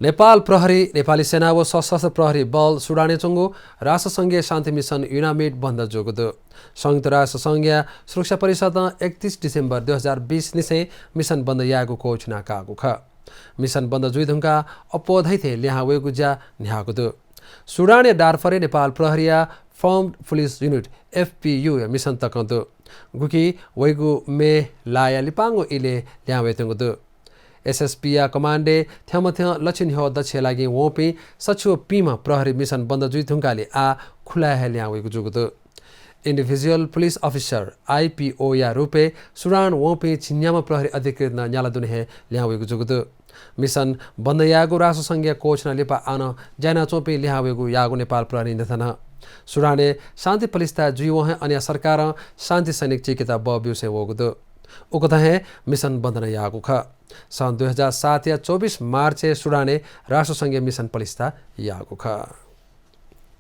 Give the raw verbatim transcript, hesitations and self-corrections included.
नेपाल प्रहरी, नेपाली सेना व सशस्त्र प्रहरी बल सुडानय् च्वंगु राष्ट्रसंघीय शान्ति मिसन युनामिड बन्द जूगु दु। संयुक्त राष्ट्रसंघया सुरक्षा परिषदं एकतीस डिसेम्बर दुई हजार बिस निसें मिसन बन्द यायेगु घोषणा काःगु खः। मिसन बन्द जुइधुंकाः अप्वः धइथें लिहां वयेगु ज्या न्ह्याःगु दु। सुडानया डार्फरय् नेपाल प्रहरीया Formed Police Unit, एफपीयू, या मिसन तकं दु, गुकी वइगु मे लाया लिपांगु इलय् लिहां वयेत्यंगु दु। एसएसपीया कमान्डय् थ्यंमथ्यं लछि न्ह्यः दच्छिया लागि वंपिं सछि व पिंम्ह प्रहरी मिसन बन्द जुइधुंकालि आः खुलाय् हे लिहां वइगु जूगु दु। Individual Police Officer, आईपीओ, या रूपय् सुडान वंपिं झिंन्याम्ह प्रहरी अधिकृत नं न्याला दुने हे लिहां वइगु जूगु दु। मिसन बन्द यायेगु राष्ट्रसंघया घोषणा लिपा आः नं ज्या यानाच्वंपिं लिहां वयेगु याःगु नेपाल प्रहरीं धयाथन। सुडानय् शान्ति पलिस्था जुइवं हे अनया सरकारं शान्ति सैनिक चीकेत बः ब्यूसें वःगु दु। उकथं हे मिसन बन्द नं याःगु खः। सन् दुई हजार सातया चौबिस मार्चय् सुडानय् राष्ट्रसंघया मिसन पलिस्था याःगु खः।